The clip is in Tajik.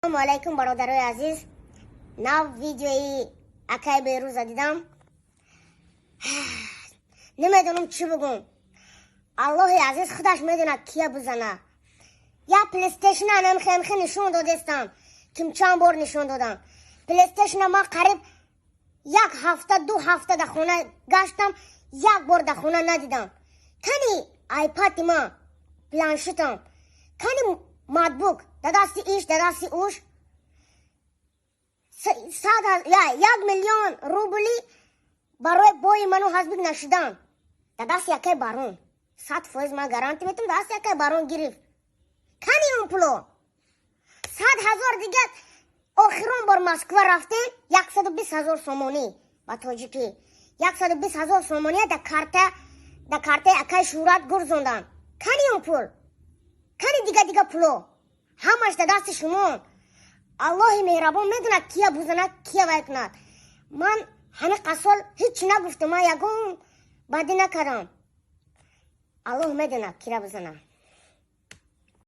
Ассалому алайкум, бародарои азиз. Нав видеои акай Беруза дидам. Намедонам, чӣ бугум. Аллоҳи азиз худаш медонад, кия бизана. Я Плейстейшн анамхемхе нишон додестам. Ким чанд бор нишон додам. Плейстейшна ма қариб як ҳафта, 2 ҳафта дар хона гаштам, як бор дар хона надидам. Кани айпади ма, планшетам, кани ноутбук? Да дасти иш, да дасти уш. 1 миллион рубли барои бои ману ҳазбик нашидан. Да дасти якай барон. 100% ман гарантӣ метам, дасти якай барон гирифт. Кани он пуло? 100 000 дига. Охирон бор Москва рафтем, 120 000 сомонӣ, ба тоҷикӣ 120 000 сомонӣ да картаи акай Шӯҳрат гурзондан. Кани он пул? Кани дига дига пуло? Ҳамаш да дасти шумо. Аллоҳи меҳрабон медонад, кия бузанад, кия вай кунад. Ман ҳамин қасол ҳеҷ нагуфтам, ман ягон бадӣ накардам. Аллоҳ медонад, кира бизанад.